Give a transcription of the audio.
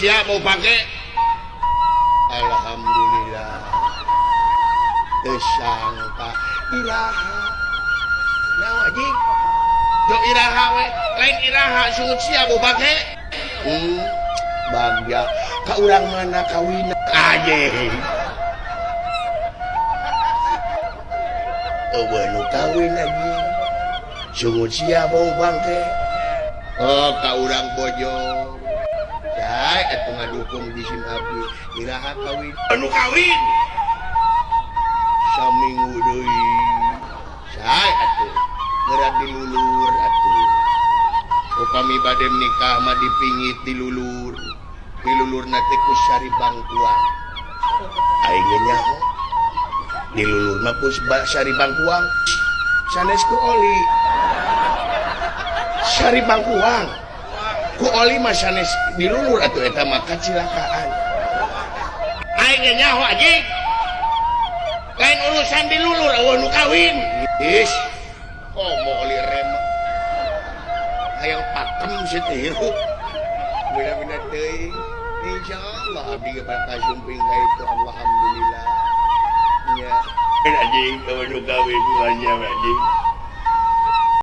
sia bau bangke. Alhamdulillah. Teu sangka iraha. Naon anjing? Do iraha we, lain iraha sungut sia bau bangke. Bagja ka urang mana kawin anjing. Eueuh nu kawin anjing. Sungut sia bau bangke. Oh, ka urang Bojong. Cai atuh ngadukung di sim abdi iraha kawin. Anu kawin. Saminggu deui. Cai atuh geura dilulur atuh. Upami bade nikah mah dipingit dilulur. Dilulurna teh ku sari bangkuang. Aing ge nyaho. Dilulur mah ku sari bangkuang. Sanes ku oli. Sari bangkuang. Ku oli mah sanes dilulur atuh eta mah kacilakaan. Aing ge nyaho anjing. Lain urusan dilulur eueuh nu kawin. Is. Komo oli rem. Hayang pakem si teh hirup. Beda-beda teuing. Insyaallah abdi ge bakal sumping ka itu alhamdulillah. Nya. Anjing eueuh nu kawin mah anjing.